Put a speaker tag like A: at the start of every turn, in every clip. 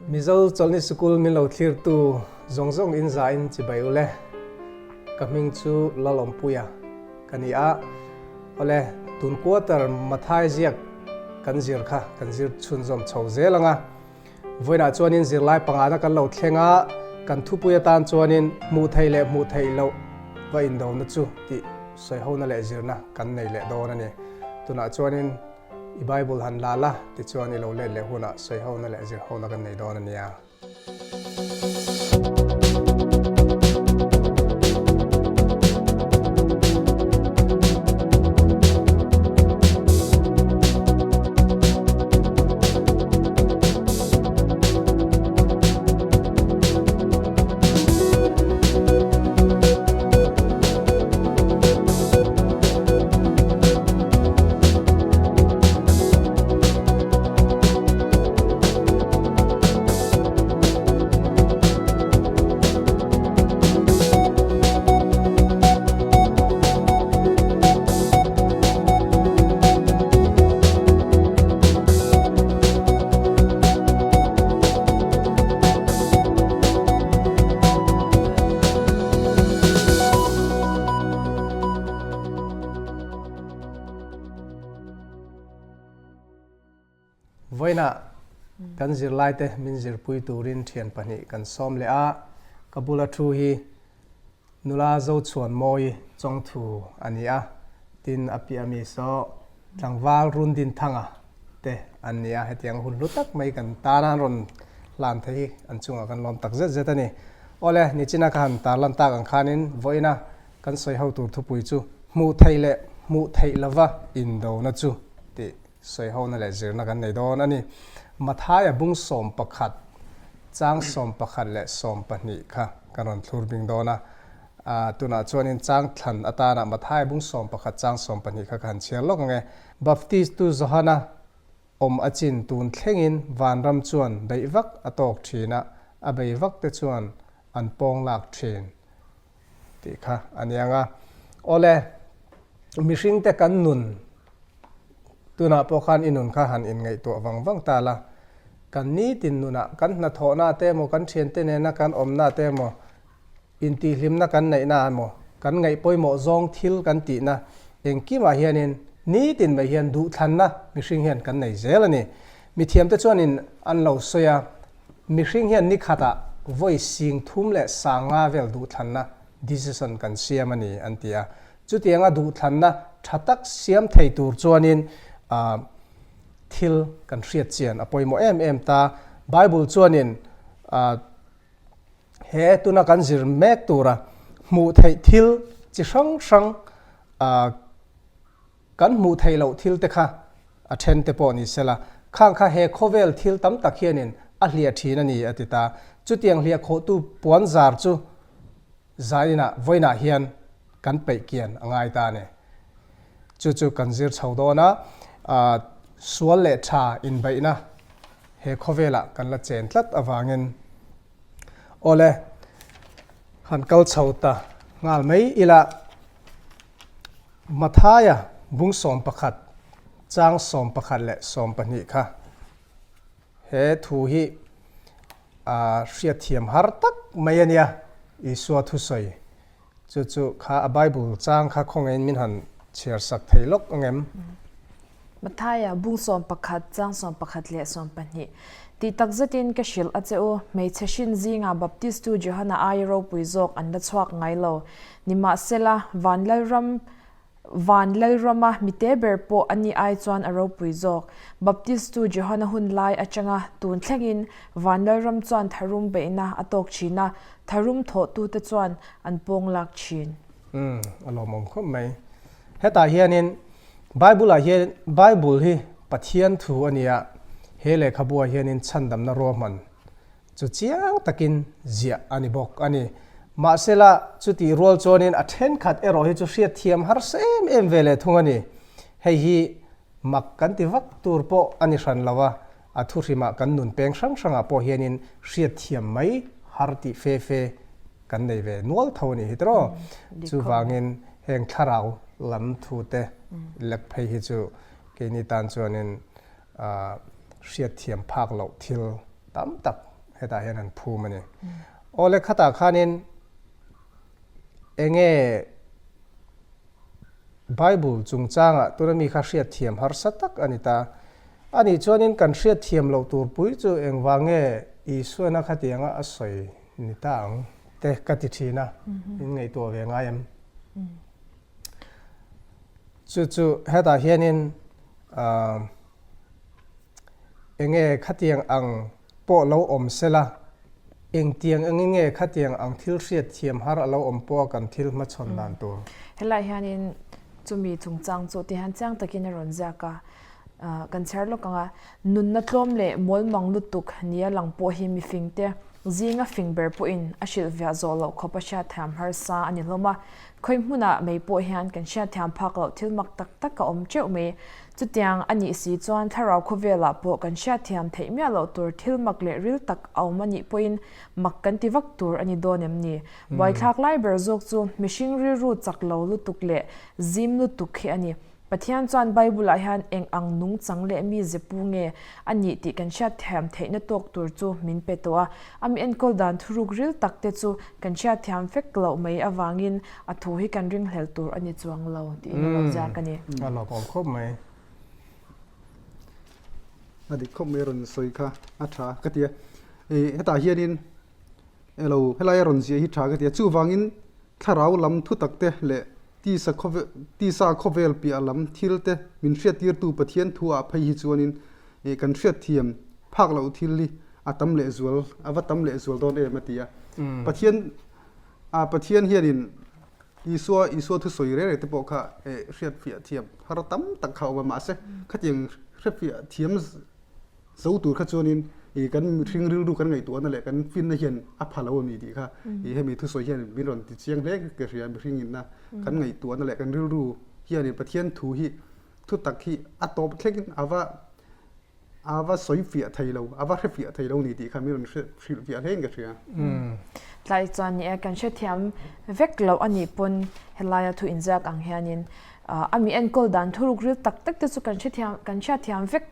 A: Mizo Chawlhni Sikul min lo thlirtu zawng zawng in za in chibai ule. Ka hming chu Lalawmpuia ka ni a. Awle, tun quarter Mathai ziak kan zir kha kan zir chhunzawm chho zel ang a. Vawiinah chuanin zirlai pangana kan lo thleng a, kan thupui atan chuanin hmuh theih leh hmuh theih loh va indona chu tih sawihona leh zirna kan nei leh dawn a ni. Tunah chuanin i Bible han la la tichuan i lo let leh hunah sawihona leh zirhona kan nei dawn a nia. Vawiinah kan zirlaite min zirpui turin thian pahnih kan sawm leh a, ka bula thu hi Nula Zochhuanmawi chawngthu a ni a, tin a piah mi saw tlangval Rundinthanga te an ni a, hetiang hun hlu tak mai kan tana an rawn hlan thei hi an chungah kan lawm tak zet zet a ni. Awle, nichina ka han tarlan tak ang khanin vawiina kan sawi ho tur thupui chu hmuh theih leh hmuh theih lova indona chu tih sawi hona leh zirna kan nei dawn a ni. Mathaia bung 11, chang 11 leh 12 kha kan rawn thlur bing dawn a. Tunah chuanin chang thlan atana Mathaia bung 11 chang 12 kha ka han chhiar lawk ang e. Baptistu Johana awm a chin tun thlengin vanram chuan beih vak a tawk thin a, a bei vak te chuan an pawng lak thin tih kha a ni ang a. Awle, mihringte kan nun Tunah pawh khan i nun kha han inngaihtuah vang vang ta la, kan nitin nunah kan hnathawhna te emaw, kan thiante nena kan awmna te emaw, intihhlimna kan neihna emaw, kan ngaih pawimawh zawng thil kan tihna engkimah hianin nitin mai hian duhthlanna mihring hian kan nei zel a ni. Mithiamte chuanin an lo sawi a, mihring hian nikhatah vawi sing thum leh sanga vel duhthlanna, decision, kan siam a ni an ti a. Chutianga duhthlanna tha tak siam thei tur chuanin thil kan hriat chian a pawimawh em em ta. Bible chuanin he tuna kan zir mek tura hmuh theih thil chi hrang hrang kan hmuh theih loh thil te kha a then te pawh ni sela, khang kha he khawvel thil tam tak hianin a hliah thin a ni a ti ta. Chutiang hliah khawhtu puanzar chu Zainah vawiinah hian kan peih kian a ngai ta a ni. Chu chu kan zir chho dawn a, sual leh tha inbeihna he khawvelah kan la chen tlat avangin awle han kal chho ta nghal mai ila. Mathaia bung 11 chang 11 leh 12 kha He thu hi a hriatthiam har tak mai a nia, Isua thusawi chu chu kha a Bible chang kha khawngaihin min han chhiar sak thei lawk ang em?
B: Mathaia bung 11 chang 11 leh 12 Tih tak zetin ka hrilh a che u, hmeichhe hrin zingah Baptistu Johana aia ropui zawk an la chhuak ngai lo. Nimahsela, van Lalram Van Lalrama mite ber pawh a ni ai chuan a ropui zawk. Baptistu Johana hun lai atanga tun thlengin Van Lalram chuan tharum beihna a tawk thin a, tharum thawhtute chuan an pawng lak thin.
A: Umm, a lawmawm khawp mai. Hetah hianin Bible-ah hian Bible hi Pathian thu a ni a, he lehkhabuah hianin chhandamna ruahman Chu chiang takin ziah a ni bawk a ni. Mahsela, chutih rual chuanin a thenkhat erawh hi chu hriatthiam harsa em em ve leh thung a ni. Hei hi mak kan ti vak tur pawh a ni hran lo a, a thuhrimah kan nun peng hrang hrangah pawh hianin hriatthiam mai har tih fe fe kan nei ve nual tho a nih hi tiraw. Chuvangin heng thlarau lam thute lek phei hi chu keini tan chuanin hriatthiam phak loh thil. Tam tak hetah hian an phum a ni. Awle khatah khanin enge Bible chungchangah tuna mi kha hriatthiam harsa tak a ni ta. Anih chuanin kan hriatthiam loh tur pui chu engvang nge Isuana khatianga a sawi ni ta ang te ka ti thin a, in ngaihtuah ve ngai em? Chu chu hetah hianin ahh. Enge khatiang ang pawh lo awm sela, engtiang engin nge khatiang ang thil hriat thiam har a lo awm pawha kan thil hmachhawn dan tur?
B: Helai hianin chumi chungchang chu tihian chiang takin a rawn ziak a, kan chhiar lawk ang a, nunna tlawm leh mawlmang lutuk nia lang pawh hi mifingte zinga fing ber pawhin a hrilhviah zawh loh khawp a hriatthiam harsa a ni hlawm a, khawi hmunah mai pawh hian kan hriatthiam phak loh thil mak tak tak a awm teuh mai. Chutiang a nih si chuan thlarau khawvelah pawh kan hriatthiam theih miah loh tur thil mak leh ril tak a awm a nih pawhin mak kan ti vak tur a ni dawn em ni? Buaithlak lai ber zawk chu mihring rilru chak lo lutuk leh zim lutuk hi a ni. Pathian chuan Bible-ah hian eng ang nungchang leh mi zepu nge a nih tih kan hriatthiam theihna tawk tur chu min pe tawh a. A mi enkawl dan thuruk ril tak te chu kan hriatthiam vek loh mai avangin a thu hi kan ringhlel tur a ni chuang lo tiin a lo ziak a ni.
A: A lawmawm khawp mai.
C: A dik khawp mai rawn sawi kha a tha ka ti a. Hetah hianin elo helai a rawn ziah hi tha ka ti a. Chuvangin thlarau lam thutak te leh tisa khawvel tisa khawvel piah lam thil te min hriattirtu Pathian thu ah phei hi chuanin kan hriatthiam phak loh thil hi a tam lehzual a va tam lehzual dawn em a ti a. Pathian A Pathian hianin Isua Isua thusawi reng reng te pawh kha hriatfiah thiam har tam tak kha a awm a, mahse khatiang hrefiah thiam zo tur kha chuanin kan mihring rilru kan ngaihtuahna leh kan finna hian a pha lo a ni tih kha hemi thusawi hian min rawn ti chiang hle ka hria mihring inna kan ngaihtuahna leh kan rilru hianin Pathian thu hi thutak hi a tawp thlengin a va A va sawi fiah thei lo, a va hre fiah thei lo ni tih kha min rawn hrilh fiah hle in ka hria.
B: Tlai chuan ni e, kan hrethiam vek loh a nih pawn helaia thu inziak ang hianin a mi enkawl dan thuruk ril tak tak te chu kan hrethiam kan hriatthiam vek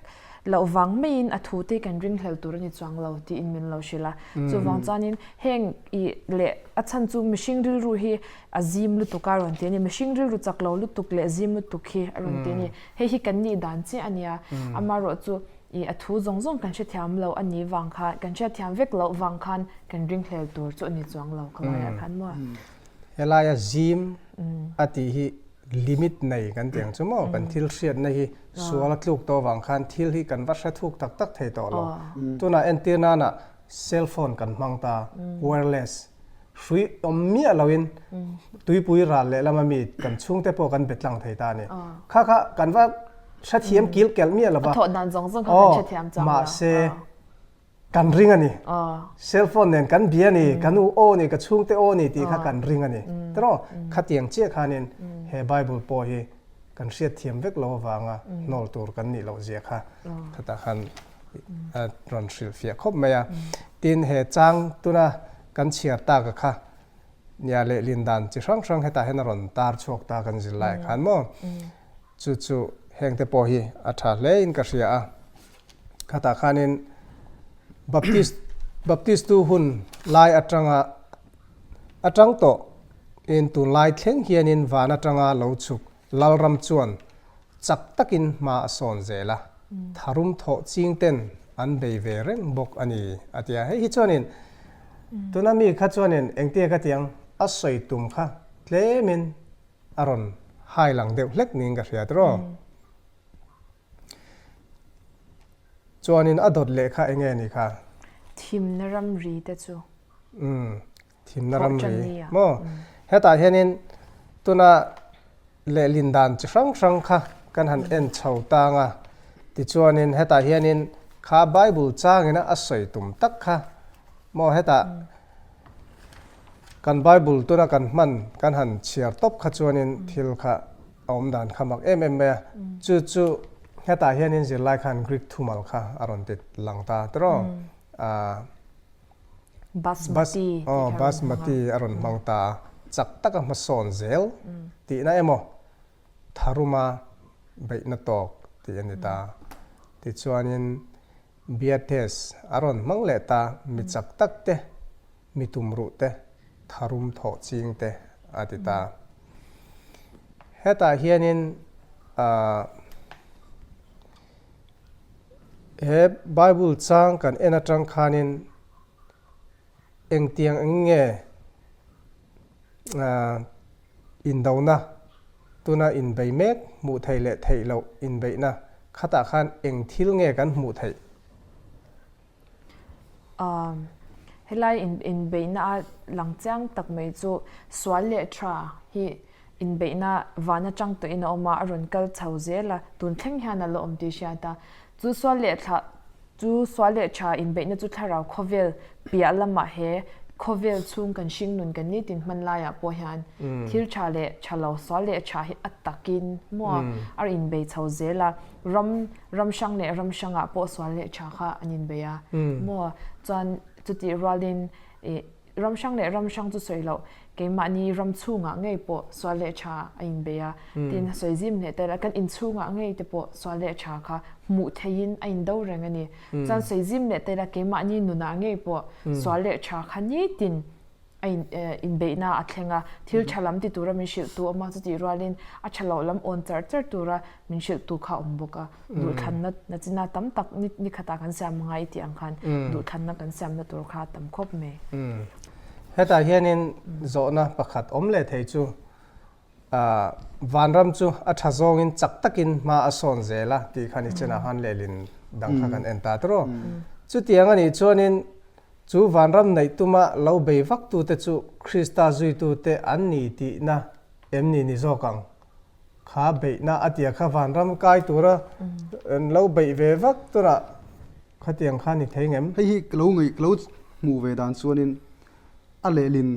B: loh vang maiin a thu te kan ringhlel tur a ni chuang lo tiin min lo hrilh a. Chuvang chuanin heng i leh a chhan chu mihring rilru hi a zim lutuk a rawn ti a ni, mihring rilru chak lo lutuk leh zim lutuk hi a rawn ti a ni. Hei hi kan nih dan chiah a nia, amaherawh chu ih a thu zawng zawng kan hrethiam lo a nih vang khan, kan hriatthiam vek loh vang khan kan ringhlel tur chu a ni chuang lo khalaiah khan maw.
A: Helaia zim a tih hi limit nei kan tih ang chu maw, kan thil hriatna hi sual a tluk tawh vang khan thil hi kan va hre thuk tak tak thei tawh lo. Tunah entir nana cell phone kan hmang ta, wireless Hrui awm miah loin tuipui ral lehlam a mi kan chhungte pawh kan be tlang thei ta a ni. Kha kha kan va hrethiam kil kelh miah lo va.
B: A thawh dan zawng zawng kha kan hrethiam chuang lo.
A: Mahse kan ring a ni. Cell phone nen kan bia a ni, kan u aw ni, ka chhungte aw ni tih kha kan ring a ni. Tiraw? Khatiang chiah khanin he Bible pawh hi kan hriatthiam vek lo avanga hnawl tur kan nih loh zia kha khatah khan a rawn hrilhfiah khawp mai a. Tin, he chang tuna kan chhiar tak a kha nia lehlin dan chi hrang hrang hetah hian a rawn tar chhuak ta kan zir lai khan maw. Chu chu hengte pawh hi a tha hle in ka hria a. Khatah khanin Baptist Baptist tu hun lai atanga atang tawh in tunlai thleng hianin van atanga lo chhuk Lalram chuan chak takin hma a sawn zel a, tharum thawh ching ten an bei ve reng bawk a ni, a ti a. Hei hi chuanin tuna mi kha chuanin engtia ka tiang a sawi tum kha tlemin a rawn hai lang deuh hlek niin ka hria tiraw. Chuanin a dawt leh kha enge ni kha?
B: Thimna ramri te chu.
A: Umm. Thimna ramri maw? Hetah hianin tuna lehlin dan chi hrang hrang kha kan han en chho tang a, tichuanin hetah hianin kha Bible changina a sawi tum tak kha maw hetah kan Bible tuna kan hman kan han chhiar tawp kha chuanin thil kha a awm dan kha mak em em mai a, chu chu hetah hianin zirlai khan Greek thumal kha a rawn ti lang ta tiraw?
B: Basmati tih
A: kha a rawn hmang a. Basmati a rawn hmang ta a, chak taka hmasawn zel tihna emaw tharuma beihna tawk tih a ni ta. Tichuanin Biates a rawn hmang leh ta, mi chak tak te, mi tumruh te, tharum thawh ching te a ti ta. Hetah hianin he Bible chang kan en atang khanin engtiang eng nge indona tuna inbei mek hmuh theih leh theih loh inbeihna khatah khan eng thil nge kan hmuh theih?
B: Helai inbeihna a lang chiang tak mai chu sual leh tha hi inbeihna van atang tawhin a awm a, a rawn kal chho zel a, tun thleng hian a la awm tih hriat a. Chu sual leh thla chu sual leh tha inbeihna chu thlarau khawvel piah lamah he khawvel chhung kan hring nun kan nitin hman laiah pawh hian thil tha leh tha lo sual leh tha hi a takin maw a inbei chho zel a. Ram ram hrang leh ram hrangah pawh sual leh tha kha an inbei a maw? Chuan chutih rualin ih ram hrang leh ram hrang chu sawi loh keimahni ram chhungah ngei pawh sual leh tha a inbei a tin sawi zim hle tel a kan inchhungah ngei te pawh sual leh tha kha hmuh theihin a indo reng a ni. Chuan sawi zim leh tel a keimahni nunah ngei pawh sual leh tha kha nitin a inbeihna a thleng a, thil tha lam ti tura min hrilhtu awm a, chutih rualin a tha loh lam awn char char tura min hrilhtu kha a awm bawk a. Duhthlanna nachina tam tak ni khatah kan siam ngai i tih ang khan duhthlanna kan siamna tur kha a tam khawp mai.
A: Hetah hianin zawhna pakhat awm leh thei chu vanram chu a tha zawngin chak takin hma a sawn zel a tih khan i chenah khan lehlin dang kha kan en ta tawh. Chutiang a nih chuanin Chu vanram neih tuma lo bei vaktute chu Krista zuitute an ni tihna em ni ni zawk ang? Kha beihna a tia kha vanram kai tura lo beih ve vak tunah khatiang kha ni thei ngem?
C: Hei hi ka lo ngaih ka lo hmuh ve dan chuanin a lehlin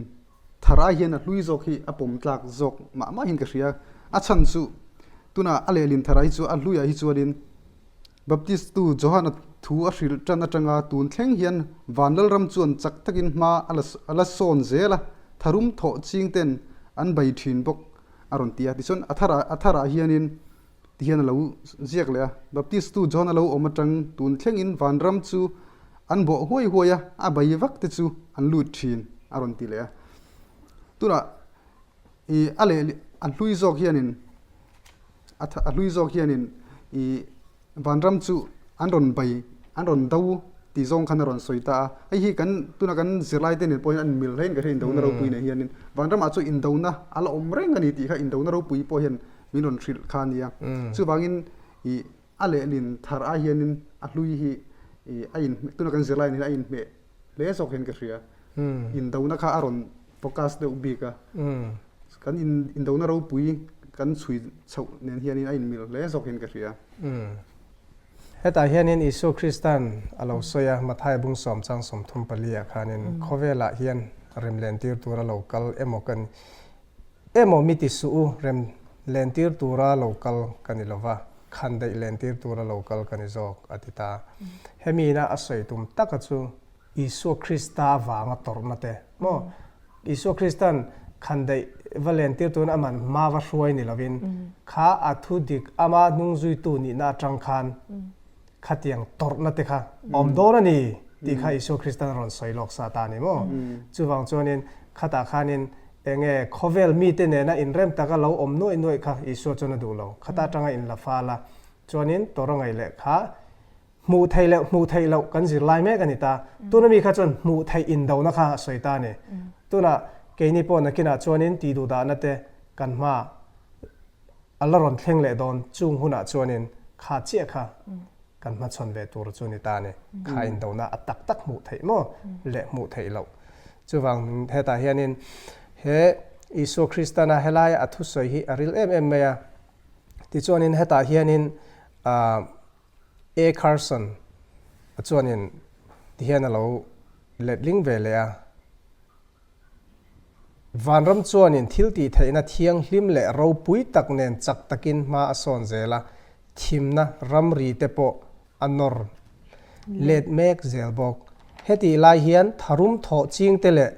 C: thar ai hian a hlui zawk hi a pawm tlak zawk mah mah hian ka hria. A chhan chu tunah a lehlin thar ai chu a hluiah hi chuanin Baptist tu Johana thu a hrilh tan atanga tun thleng hian Vanlalram chuan chak takin hma a la sawn zel a, tharum thawh ching ten an bei thin bawk a rawn ti a. Tichuan a tharah a tharah hianin tihian a lo ziak leh a, Baptist tu Johana lo awm atang tun thlengin Vanram chu an bawh huai huai a, a bei vak te chu an lut thin a rawn ti leh a. Tunah i a leh a hlui zawk hianin a hlui zawk hianin i vanram chu an rawn bai an rawn do tih zawng khan a rawn sawi ta a hei hi kan tuna kan zirlai te nen pawh hian an inmil hlein ka hria indona ropui nei hianin vanramah chu indona a la awm reng a ni tih kha indona ropui pawh hian min rawn hrilh kha a nia chuvangin i a lehlin thar ai hianin a hlui hi i a in tuna kan zirlai nen hian a inhmeh hle zawk hian ka hria indona kha a rawn focus deuh bik a, kan indona ropui kan chhui chhoh nen hianin a inmil hle zawk hian ka hria.
A: Hetah hianin Isua Kristan a lo sawi a, Matthai bung sawm chang 34 ah khanin khawvelah hian rem lentir tura lo kal emaw kan emaw mi ti suh u, rem lentir tura lo kal ka ni lova, khan daih lentir tura lo kal ka ni zawk a ti ta. Hemi ina a sawi tum taka chu Isua Krista avanga tawrhna te maw? Isua Kristan khandaih va lentir turin aman hma va hruai ni lovin kha a thu dik ama hnungzuitu nihna atang khan khatiang tawrhna te kha awm dawn a ni tih kha Isua Kristan a rawn sawi lawk sa ta a ni maw? Chuvang chuanin khatah khanin enge khawvel mite nena inrem taka lo awm nuaih nuaih kha Isua chuan a duh lo. Khata atanga inla fal a, chuanin tawrh a ngaih leh kha Hmuh theih leh hmuh theih loh kan zir lai mek a ni ta. Tuna mi kha chuan hmuh theih indona kha a sawi ta a ni. Tunah keini pawh nakinah chuanin tih duh dahna te kan hma a la rawn thleng leh dawn chung hunah chuanin kha chiah kha kan hmachhawn ve tur chu a ni ta a ni. Kha indona a tak tak hmuh theih maw leh hmuh theih loh. Chuvang hetah hianin he Isua Kristana helaia a thusawi hi a ril em em mai a. Tichuanin hetah hianin ah A. Carson a chuanin tihian a lo letling ve leh a, Vanram chuanin thil tih theihna thianghlim leh ropui tak nen chak takin hma a sawn zel a, thimna ramri te pawh a nawr let mek zel bawk. Hetih lai hian tharum thawh chingte leh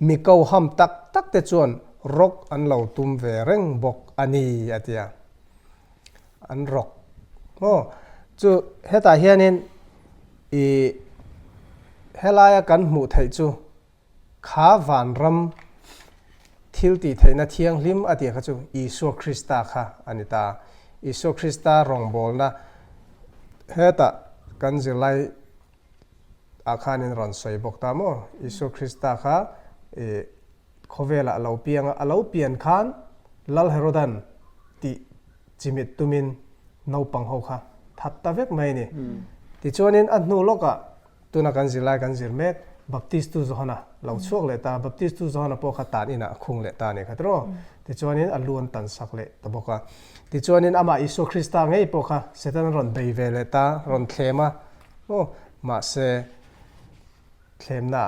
A: mi koham tak tak te chuan rawk an lo tum ve reng bawk a ni, a ti a. An rawk maw? Chu hetah hianin. I helaia kan hmuh theih chu kha vanram thil tih theihna thianghlim a tih kha chu Isua Krista kha a ni ta. Isua Krista rawngbawlna hetah kan zirlai ah khanin rawn sawi bawk ta maw? Isua Krista kha i khawvelah a lo piang a, a lo pian khan Lal Herodan tih chimit tumin naupang ho kha that ta vek mai a ni. Tichuanin a hnu lawkah tuna kan zirlai kan zir mek Baptistu Johana lo chhuak leh ta, Baptistu Johana pawh kha tan inah a khung leh ta a ni kha tiraw? Tichuanin a lu an tan sak leh ta bawk a. Tichuanin amah Isua Krista ngei pawh kha Satan a rawn bei ve leh ta, rawn thlem a, maw? Mahse thlemna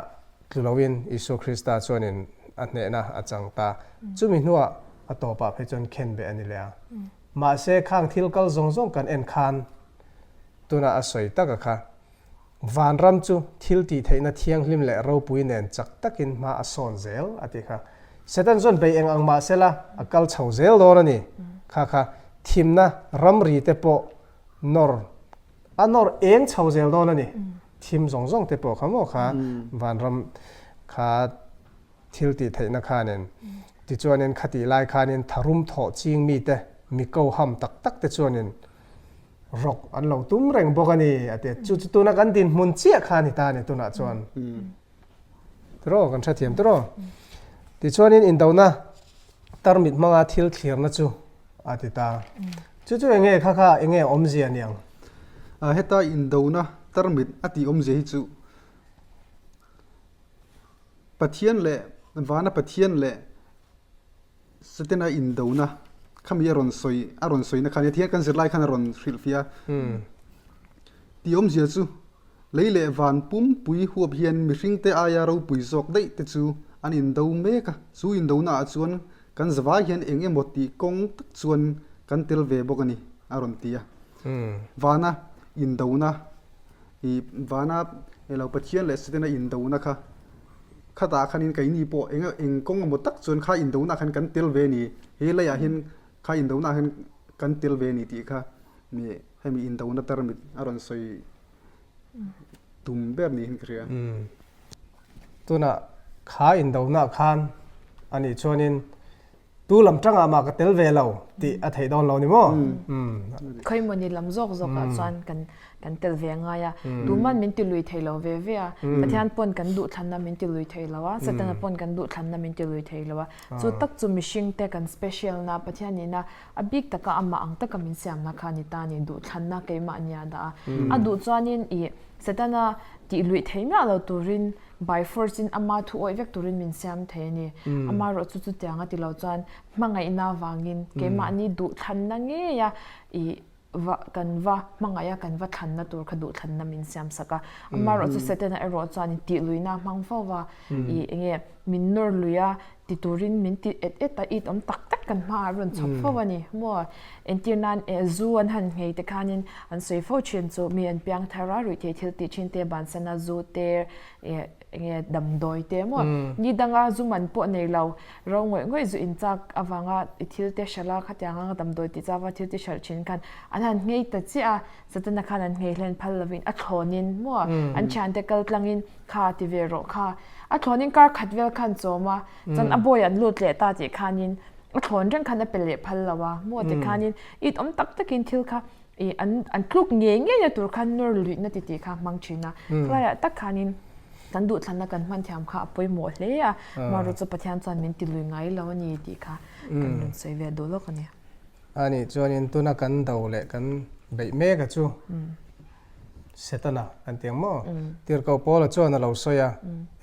A: tlu loin Isua Krista chuanin a hnehna a chang ta. Chumi hnuah a tawpah phei chuan khen beh a ni leh a. Mahse, khang thil kal zawng zawng kan en khan tunah a sawi taka kha, Vanram chu thil tih theihna thianghlim leh ropui nen chak takin hma a sawn zel a ti kha. Satan chuan bei eng ang mah sela a kal chho zel dawn a ni. Kha kha thimna ramri te pawh nawr A nawr eng chho zel dawn a ni. Thim zawng zawng te pawh kha maw kha vanram kha thil tih theihna khanin tichuanin khatih lai khanin tharum thawh ching mite mi ko ham tak tak te chuanin rawk an lo tum reng bawk a ni a ti. Chu chu tuna kan dinhmun chiah kha a ni ta a ni tunah chuan. Tiraw kan hrethiam tiraw. Tichuanin indona tarmit hmanga thil thlirna chu a ti ta. Chu chu enge kha kha enge awmzia niang?
C: Heta indona tarmit a tih awmzia hi chu Pathian leh Vana Pathian leh Setana indona khami a rawn sawi a rawn sawina khan hetiang kan zirlai khan a rawn hrilhfiah a. Tih awmzia chu Lei leh van pumpui huap hian mihringte aia ropui zawk daih te chu an indo mek a, chu indona ah chuan kan zavai hian eng emaw tih kawng tak chuan kan tel ve bawk a ni, a rawn ti a. Vana indona i vana elo Pathian leh Setana indona kha khatah khanin keini pawh eng eng kawng emaw tak chuan kha indona khan kan tel ve a ni, he leiah hian kha indona ah hian kan tel ve a ni tih kha mi hemi indona tarmit a rawn sawi tum ber niin ka hria.
A: Tunah kha indona khan anih chuanin tu lam tangah mah ka tel ve lo tih a theih dawn lo ni maw?
B: Khawimawni lam zawk zawkah chuan kan kan tel ve ngai a, tuman min ti lui thei lo ve ve a, Pathian pawn kan duhthlanna min ti lui thei lo a, Satana pawn kan duhthlanna min ti lui thei lo a, chu tak chu mihringte kan special na Pathian nihna A bik taka amah ang taka min siamna kha ni ta ni, duhthlanna keimah nia dah a. A duh chuanin i Setana tih luih thei miah lo turin by force in ama thu awih vek turin min siam thei a ni. Amaherawh chu chutiang a ti lo chuan hmangaihna avangin keimahni duhthlanna ngeia i va kan va hmangaih a kan va thlanna tur kha duhthlanna min siam sak a. Amaherawh chu Setana erawh chuan tih luihna a hmang fo va, i enge min nawr lui a Ti turin min ti et et a, it awm tak tak kan hmaah rawn chhawp fo a ni. Maw? Entir nan eh zu an han nghei te khanin an sawi fo thin chu mi an piang thar a, ruihtheih thil tih thin te bansan a zu te eh enge damdawi te maw? Ni danga zu man pawh nei lo, ro ngawih ngawih zu inchak avanga i thil te hralh a, khatiang anga damdawi tih chauva thil te hralh thin khan an han nghei ta chiah a, Satana khan an nghei hlen phal lovin a thlawnin maw? An thiante kal tlangin kha ti ve rawh kha. A thlawnin kar khat vel khan chawm a, chuan a bawi an lut leh ta tih khanin a thlawn reng khan a pe leh phal lo a, maw ti khanin it awm tak takin thil kha ih an an tluk ngei ngei na tur khan nawr luihna ti tih kha hmang thin a. Khalaiah tak khanin kan duhthlanna kan hman thiam kha a pawimawh hle a, marawh chu Pathian chuan min ti lui ngai lo a ni tih kha kan rawn sawi ve duh lawk a ni.
A: A nih chuanin tuna kan do leh kan beih mek a chu. Setana kan ti ang maw? Tirhkoh Paula chuan a lo sawi a,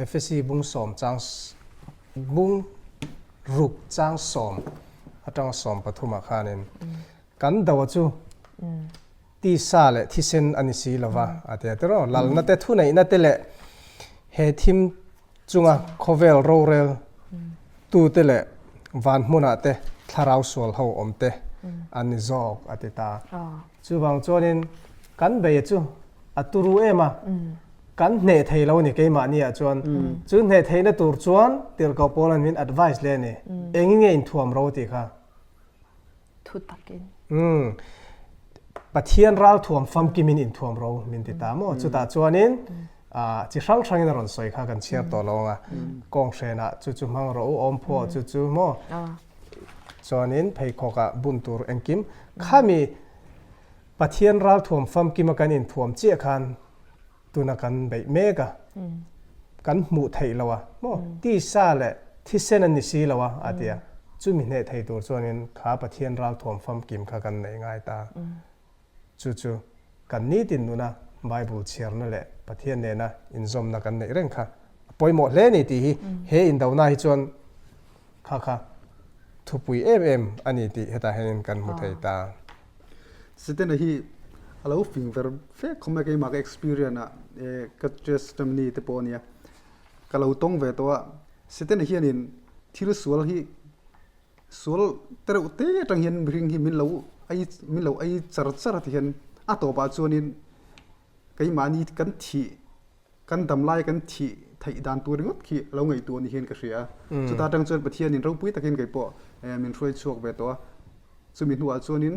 A: Efesi bung sawm chang bung ruk chang sawm atanga sawm pathumah khanin kan do a chu tisa leh thisen a ni si lova a ti a tiraw? Lalna te thuneihna te leh he thim chunga khawvel rorel tute leh van hmunah te thlarau sual ho awm te an ni zawk a ti ta. Chuvang chuanin kan beia chu a turu em a, kan hneh thei lo a ni keimahni ah chuan. Chu hneh theihna tur chuan Tirhkoh Paula'n min advice leh a ni, engin nge inthuam ro tih kha.
B: Thu takin.
A: Umm. Pathian ralthuam famkimin inthuam ro min ti ta maw? Chutah chuanin chi hrang hrangin a rawn sawi kha kan chhiar tawh lo ang a, kawnghren-ah chu chu hmang rawh u, awmphuah chu chu maw? Chuanin pheikhawkah bun tur engkim khami Pathian ralthuam famkima kan inthuam chiah khan tuna kan beih mek a, kan hmuh theih lo a, maw? Tisa leh thisen an ni si lo a, a ti a. Chumi hneh thei tur chuanin kha Pathian ralthuam famkim kha kan neih ngai ta. Chu chu kan nitin nuna Bible chhiarna leh Pathian nena inzawmna kan neih reng kha a pawimawh hle a ni tih hi he indona hi chuan kha kha thupui em em a ni tih hetah hianin kan hmu thei ta.
C: Setana hi a lo fing ver fek khawp mai keimah ka experience ah ka testimony te pawh a nia ka lo tawng ve tawh a Setana hianin thil sual hi sual te reuh te atang hian mihring hi min lo ei min lo ei char char a ti hian a tawpah chuanin keimahni kan thih kan dam lai kan thih theih dan tur ringawt khi lo ngaihtuah ni hian ka hria a. Chuta atang chuan Pathianin ropui takin kei pawh min hruai chhuak ve tawh a. Chumi hnuah chuanin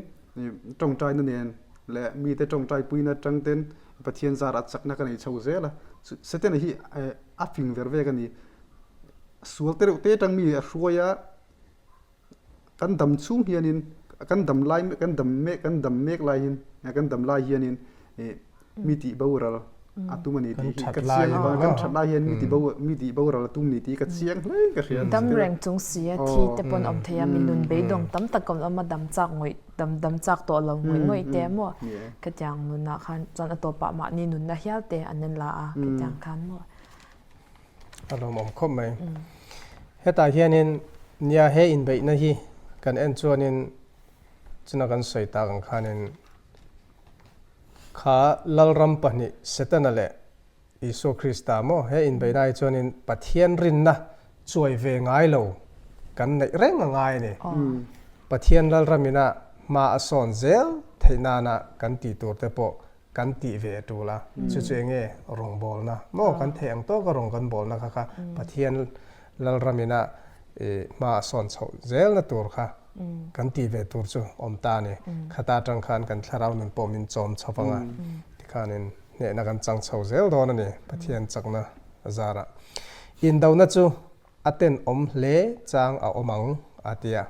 C: tawngtaina nen leh mite tawngtai puina atang ten Pathian zarah chakna ka nei chho zel a. Setana hi a fing ver vek a ni. Sual te reuh te atang mi a hruai a. Kan dam chhung hianin kan dam lai kan dam mek kan dam mek lai hin kan dam lai hianin mi tih boral a tum a ni tih hi ka chiang a kan that lai hian mi tih bo mi tih boral a tum ni tih ka chiang hle ka hria
B: dam reng chung si a thi te pawn awm thei a mi nun beidawng tam tak awm awm a dam chak ngawih dam dam chak tawh lo ngawih ngawih te maw khatiang nunah khan chuan a tawpah mahni nunna hial te an en la a khatiang khan maw
A: A lawmawm khawp mai. Hetah hianin nia he inbeihna hi kan en chuanin chuna kan sawi tak ang khanin kha Lalram pahnih Setana leh Isua Krista maw he inbeihna hi chuanin Pathian rinna chuai ve ngai lo kan neih reng a ngai a ni. Pathian Lalramina hma a sawn zel theih nana kan tih tur te pawh kan tih ve a tul a, chu chu enge rawngbawlna maw kan theih ang tawka rawng kan bawlna kha kha Pathian Lalramina hma a sawn chhoh zelna tur kha kan tih ve tur chu awm ta a ni. Khata atang khan kan thlarau nun pawh min chawm chho vang a, tikhanin hnehna kan chang chho zel dawn a ni Pathian chakna zarah. Indona chu a tenawm hle chang a awm ang a ti a.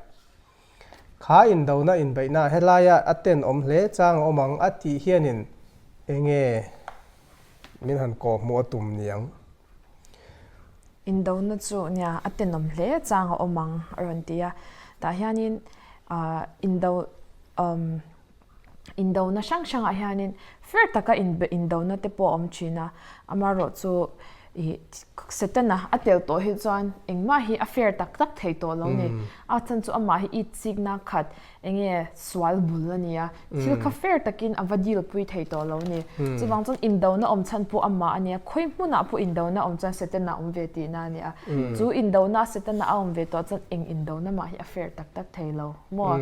A: Kha indona inbeihna helaia a tenawm hle chang a awm ang a tih hianin enge min han kawh hmuh a tum niang?
B: Indona chu nia a tenawm hle chang a awm ang a rawn ti a. Tah hianin indo umm indona hrang hrangah hianin fair taka indona te pawh a awm thin a, amaherawh chu ih Setana a tel tawh hi chuan engmah hi a fair tak tak thei tawh lo ni. A chhan chu amah hi itsikna khat enge sual bul a ni a, thil kha fair takin a va deal pui thei tawh lo ni. Chuvang chuan indona awm chhan pawh amah a nia, khawi hmunah pawh indona awm chuan Setana a awm ve tihna a ni a. Chu indona Setana a awm ve tawh chuan eng indona mah hi a fair tak tak thei lo maw?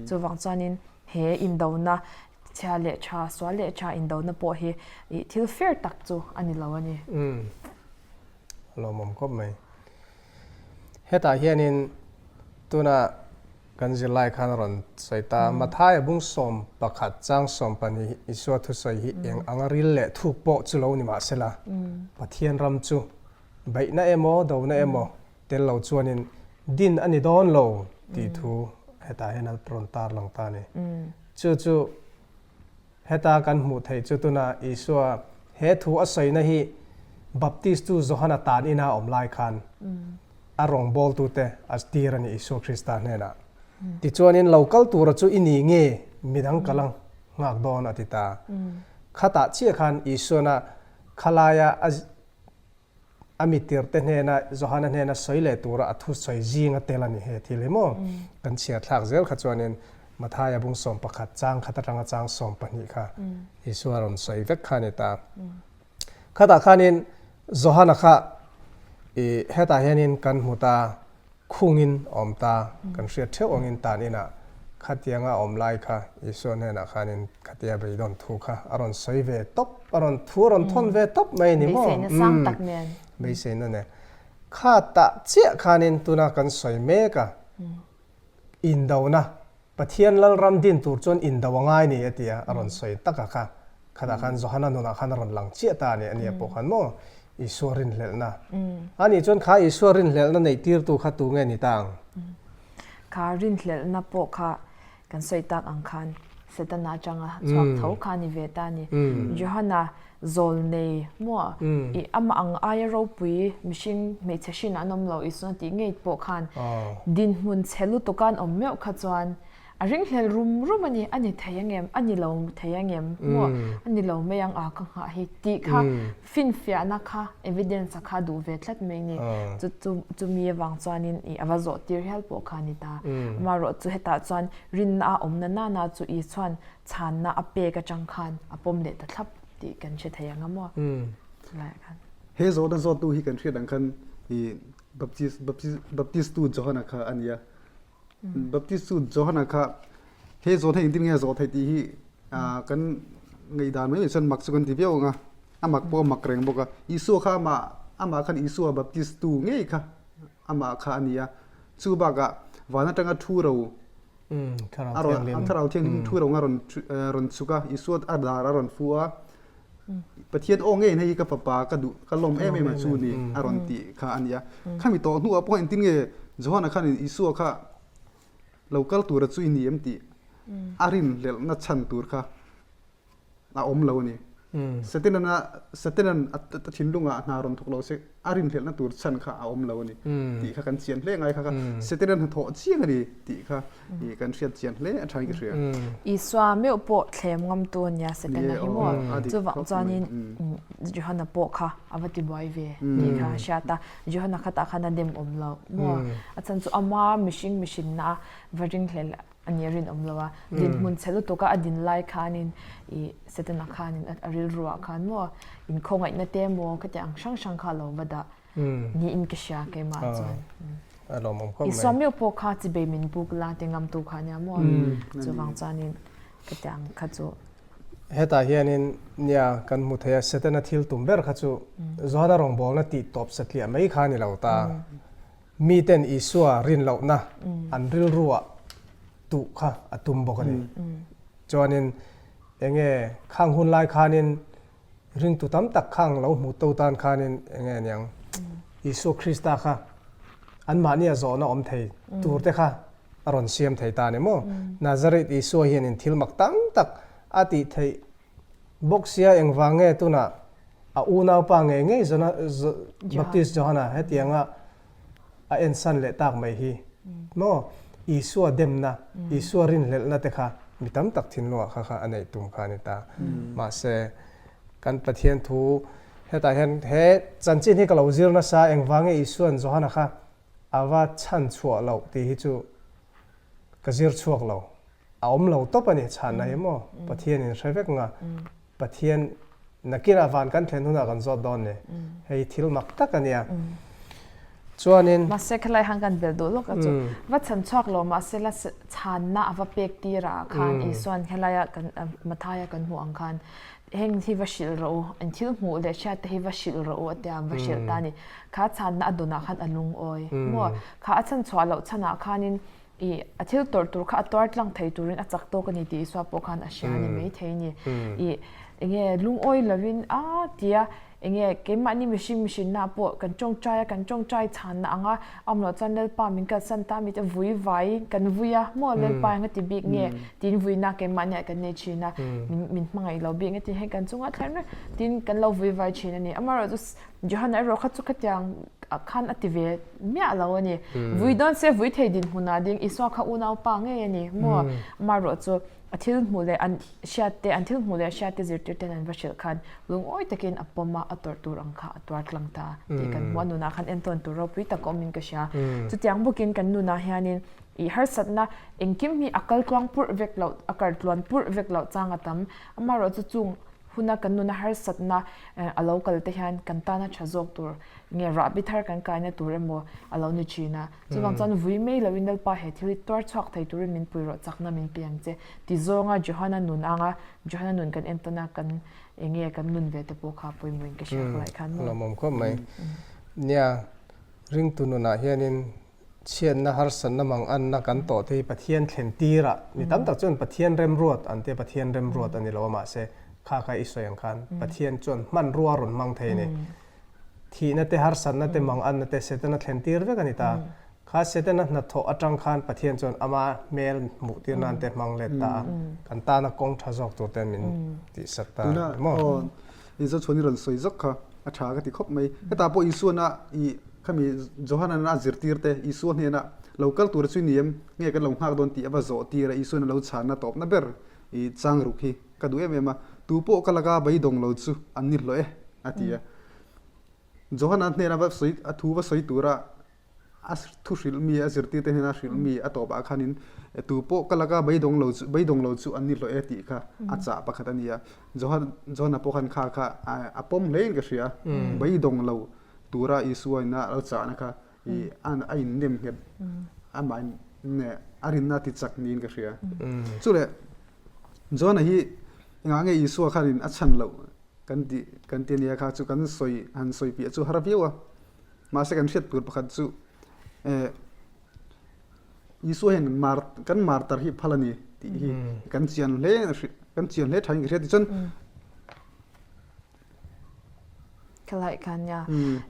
B: Chuvang chuanin He indona chhia leh tha, sual leh tha indona pawh hi ih thil fair tak chu a ni lo a ni.
A: Umm. A lawmawm khawp mai. Hetah hianin tuna kan zirlai khan a rawn sawi ta a, Mathaia bung 11 chang 12 Isua thusawi hi eng anga ril leh thuk pawh chu lo ni mahsela, Pathian ram chu beihna emaw, dona emaw Tel lo chuanin din a ni dawn lo tih thu hetah hian a rawn tar lang ta a ni. Chu chu heta kan hmuh theih chu tuna Isua he thu a sawina hi Baptistu Johana tan ina a awm lai khan a rawngbawltute a tir a ni Isua Krista hnenah. Tichuanin lo kal tura chu i ni nge midang ka la nghak dawn a ti ta. Khatah chiah khan Isuana khalaia a A mitirte hnena Johana hnena sawi leh tura a thu sawi zing a tel a ni he thil hi maw? Kan chhiar thlak zel kha chuanin Mathaia bung 11 chang khat atanga chang 12 kha Isua rawn sawi vek kha a ni ta. Khatah khanin Johana kha i hetah hianin kan hmu ta. Khungin a awm ta, kan hriat theuh angin tan inah khatianga a awm lai kha Isua hnenah khanin khatia beidawn thu kha a rawn sawi ve tawp, a rawn thu a rawn thawn ve tawp mai a ni maw?
B: Beiseina sang tak nen.
A: Beiseina nen. Kha tah chiah khanin tuna kan sawi mek a, indona. Pathian Lalram din tur chuan indo a ngai ni a ti a, a rawn sawi tak a kha. Khatah khan Johana nunah khan a rawn lang chiah ta a ni, ania pawh khan maw Isua rinhlelhna. A nih chuan kha Isua rinhlelhna neih tirtu kha tu nge ni ta ang?
B: Kha rinhlelhna pawh kha kan sawi tak ang khan Setana atanga chhuak tho kha a ni ve ta a ni. Johana zawlnei maw i amah ang aia ropui mihring hmeichhe hrin an awm lo Isua tih ngei pawh khan dinhmun chhe lutuk a an awm meuh kha chuan a ringhlel rum rum a ni, a ni thei ang em, a ni lo thei ang em maw, a ni lo mai ang a ka nghah hi tih kha finfiahna kha evidence a kha duh ve tlat mai ni. Chu chu chumi avang chuanin i a va zawh tir hial pawh kha a ni ta. Amaherawh chu hetah chuan rinna a awmna nana chu Isua'n chhanna a pek atang khan a pawm leh ta thlap tih kan hre thei ang a maw? Chulaiah khan.
C: He zawhna zawttu hi kan hriat ang khan i Baptist Baptist Baptist-tu Johana kha a ni a. Baptist-tu Johana kha he zawhna engtin nge a zawh theih tih hi kan ngaihdan mai mai chuan mak chu kan ti viau ang a, a mak pawh a mak reng bawk a. Isua kha amah amah khan Isua Baptist-tu ngei kha amah kha a ni a. Chu bakah van atanga thu ro
A: A rawn
C: Thlarau Thianghlim thu ro a rawn rawn chhuk a, Isua a dar a rawn fu a, Pathian aw ngeiin hei hi ka fapa ka duh ka lawm em em a chu ni a rawn tih kha a ni a. Khami tawh hnuah pawh engtin nge Johana khanin Isua kha lo kal tura chu i ni em tih a rinhlelhna chhan tur kha a awm lo a ni. Satanan a Satanan a thinlungah hna rawn thawk lo se a rinhlelhna tur chhan kha a awm lo a ni tih kha kan chian hle ngai kha kha Satanan hnathawh chiang a ni tih kha kan hriat chian hle a thain ka hria.
B: Isua meuh pawh thlem ngamtu a nia Satana hi maw? Chuvang chuanin Johana pawh kha a va tibuai ve tih kha a hriat a, Johana khatah khan a dem awm lo maw? A chhan chu ama mihring mihrinna a va ringhlel a ni a rinawm lo a, dinhmun chhe lutuk a a din lai khanin ih Setana khanin a rilru ah khan maw inkhawngaihna te maw khatiang ang hrang hrang kha a lo va dah niin ka hria keimah chuan.
A: A lawmawm khawp mai.
B: Isua meuh pawh kha chibei min buk la ti ngamtu kha ania maw chuvang chuanin khatiang kha chu.
A: Hetah hianin nia kan hmu thei a Setana thil tum ber kha chu Johana rawngbawlna tih tawp satliah mai kha a ni lo ta. Miten Isua rin lohna an rilruah tuh kha a tum bawk a ni. Chuanin enge khang hun lai khanin ringtu tam tak khang lo hmuh to tan khanin enge aniang Isua Krista kha anmahnia zawhna awm thei tur te kha a rawn siam thei ta a ni maw? Nazareth Isua hianin thil mak tam tak a tih theih Bawk sia engvang nge tunah a unaupa ngei ngei Jona Baptist Johana hetianga a ensan leh tak mai hi maw Isua demna Isua rinhlelhna te kha mi tam tak thinlungah kha kha a neih tum kha a ni ta. Mahse kan Pathian thu hetah hian he chanchin hi ka lo zir nasa engvang nge Isuan Johana kha a va chhan chhuah loh tih hi chu ka zir chhuak lo. A awm lo tawp a ni chhanna hi maw Pathian in hre vek nga Pathian nakinah van kan thlen hunah kan zawt dawn ni hei thil mak tak a nia chuanin
B: Mahse khalai han kan bel duh lawk a chu va chhan chhuak lo mahse la chhanna a va pek tir ah khan Isuan helaia kan Mathaia kan hmuh ang khan heng hi va hrilh rawh u an thil hmuh leh hriat te hi va hrilh rawh u a tia va hrilh ta a ni kha chhanna a dunah khan a lungawi maw kha a chhan chhuah loh chhanah khanin I a thil tawrh tur kha a tuar tlang thei turin a chak tawk a ni tih Isua pawh khan a hria a ni maithei a ni. I enge lungawi lovin a tia enge keimahni mihring mihrinna pawh kan tawngtai a, kan tawngtai chhanna anga a awm loh chuan Lalpa min kalsan ta mi te vui vai kan vui a maw Lalpa eng a ti bik nge tiin vuina keimahniah kan nei thin a, min min hmangaih lo bik nge tiin hei kan chungah thlen reng tiin kan lo vui vai thin a ni. Amaherawhchu Johana erawh kha chu khatiang khan a ti ve miah lo a ni. Vui dawn se vui thei dinhmunah ding Isua kha unaupa ngei a ni maw? Amaherawh chu a thil hmuh leh an hriat te, an thil hmuh leh hriat te zirtir ten an va hrilh khan lungawi takin a pawm a, a tawrh tur ang kha a tuar tlang ta tih kan hmu a. Nunah khan entawn tur ropui tak a awmin ka hria. Chutiang bawkin kan nunah hianin i harsatna engkim hi a kal tluang purh vek loh, a kar tluan purh vek loh chang a tam. Amaherawh chu chung Huna kan nuna harsatna a lo kal te hian kan tana tha zawk tur nge rahbi thar kan kaina tur emaw a lo ni thin a. Chuvang chuan vui mai loin Lalpa he thil hi tuar chhuak thei turin min pui rawh chakna min pe ang che ti zawnga Johana nun anga Johana nun kan entawn a kan enge kan nun ve te pawh kha pawimawhin ka hria khawlai khan maw.
A: Lawmawm khawp mai. Nia, ringtu nunah hianin. Chhiatna, harsatna, manganna kan tawh te hi Pathian thlen tirah mi tam tak chuan Pathian remruat an tia, Pathian remruat a ni lo a mahse kha kha i sawi ang khan Pathian chuan hmanrua a rawn hmang thei a ni. Thihna te, harsatna te, manganna te Setana thlen tir vek a ni ta. Kha Setana hnathawh atang khan Pathian chuan ama hmel hmuh tir nan te hmang let ta a, kan tana kawng tha zawk tur ten min tihsak ta a ni maw?
C: Tuna aw Isua chuan i rawn sawi zawk kha a tha ka ti khawp mai. Hetah pawh Isuana i khami Johana'n a zirtir te Isua hnena lo kal tur chu i ni em? Nge kan lo nghak dawn tih a va zawh tir a, Isua'n a lo chhanna tawpna ber i chang ruk hi ka duh em em a, tu pawh ka laka beidawng lo chu an ni hlawh e a ti a. Johana hnena va sawi a thu va sawi tura a thu hrilh mi, a zirtirte hnena hrilh mi a tawpah khanin tu pawh ka laka beidawng lo chu beidawng lo chu an ni hlawh e tih kha a chah pakhat a ni a. Johan Johana pawh khan kha kha a pawm hlein ka hria. Beidawng lo tura Isua ina a lo chahna kha i a innem nghet amah in a rinna a ti chak niin ka hria. Chuleh Johana hi engah nge Isua khanin a chhan loh kan tih kan ti ania kha chu kan sawi han sawi piah chu har viau a. Mahse kan hriat tur pakhat chu eh Isua hian mar kan martar hi phal a ni tih hi kan chian hle kan chian hle thain ka hria tichuan
B: Khelai khan nia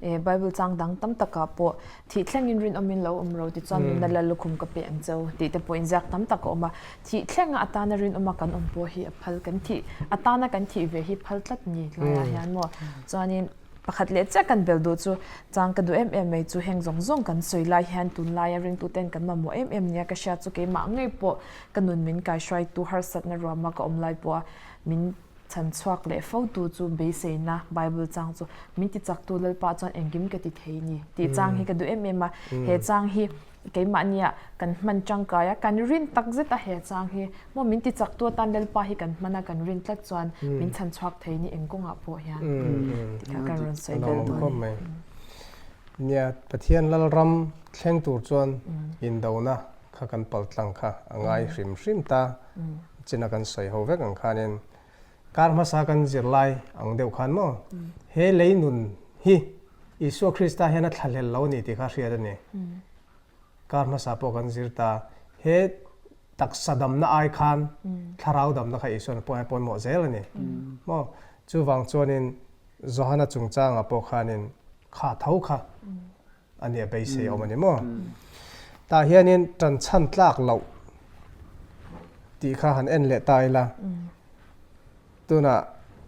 B: eh Bible chang dang tam takah pawh thih thlengin rinawmin lo awm ro tichuan nunna lal lukhum ka pe ang cheu tih te pawh inziak tam tak a awm a. Thih thlenga atana rinawma kan awm pawh hi a phal kan thih atana kan thih ve hi phal tlat ni tlaiah hian maw chuanin Pakhat leh chiah kan bel duh chu chang ka duh em em mai chu heng zawng zawng kan sawi lai hian tunlaia ringtuten kan mamawh em em nia ka hriat chu keimah ngei pawh ka nun min kaihruaitu harsatna ruama ka awm lai pawha min chhan chhuak leh fo tu chu beiseina Bible chang chu min ti chaktu Lalpa chuan engkim ka ti thei ni tih chang hi ka duh em em a he chang hi Keimahnia kan hman tangkai a, kan rin tak zet a he chang hi maw min ti chak tu atan Lalpa hi kan hman a, kan rin tlat chuan min chhan chhuak thei ni eng kawngah pawh hian tih kha kan rawn sawi bel dawn a ni.
A: Nia, Pathian Lalram thleng tur chuan indona kha kan pal tlang kha a ngai hrim hrim ta china kan sawi ho vek ang khanin kar hmasa kan zirlai ang deuh khan maw he lei nun hi Isua Krista hian a thlahlel lo a ni tih kha hriat a ni. Kar hmasa pawh kan zir ta. He taksa damna ai khan thlarau damna kha Isuan a pawimawh zel a ni. Maw? Chuvang chuanin Johana chungchangah pawh khanin kha tho kha a nia beisei awm a ni maw? Tah hianin ṭanchhan tlak loh tih kha han en leh ta ila. Tunah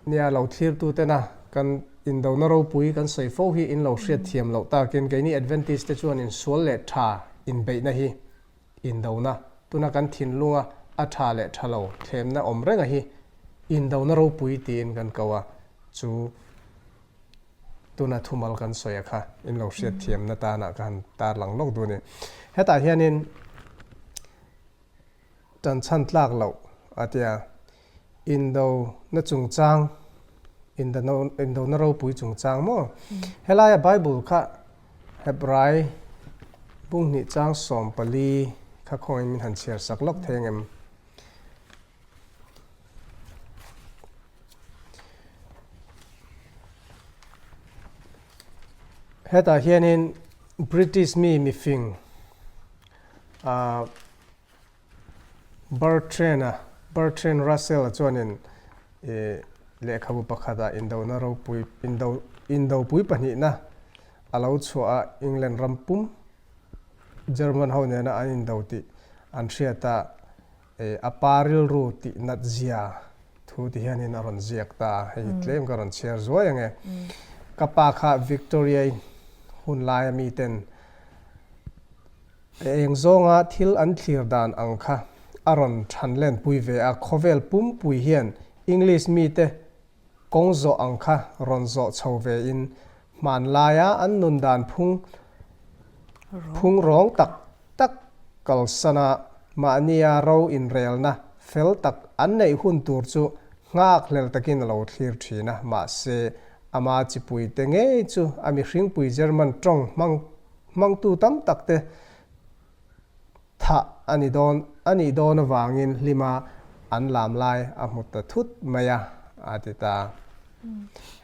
A: nia lo thlirtu tena kan indona ropui kan sawi fo hi in lo hriat thiam loh takin keini Adventist te chuan in sual leh tha inbeihna hi indona tuna kan thinlunga a tha leh tha lo thlemna awm renga hi indona ropui tiin kan ko a, chu tuna thumal kan sawi a kha in lo hriat thiamna tanah ka han tarlang lawk duh a ni. Hetah hianin Ṭanchhan tlak loh a tia. Indo na chungchang, Indo na ropui chungchang maw? Helaia Bible kha Hebrai bunghnih chang 14 kha khawngin min han chhiar sak lawk thei angem? Hetah hianin British mi mifing ah Bertrand-a, Bertrand Russell-a chuanin ih lehkhabu pakhatah indona ropui, indo, indopui pahnihna a lo chhuah a, England ram pum German ho nena an indo tih an hriat a, ih a pa rilru tih nat zia thu ti hianin a rawn ziak ta a, hei hi tlem ka rawn chhiar zuai ang e. Ka pa kha Victoria-i hun laia miten Eng zawnga thil an thlir dan ang kha a rawn than lenpui ve a, khawvel pumpui hian English mite kawng zawh ang kha rawn zawh chho ve in hmanlaia an nun dan phung phung rawng tak tak kalsana mahnia ro inrelna fel tak an neih hun tur chu nghakhlel takin a lo thlir thin a, mahse ama chipuite ngei chu a mihringpui German tawng hmang Hmangtu tam tak te thah a ni dawn a nih dawn avangin hlima an lam lai a hmu ta thut mai a, a ti ta.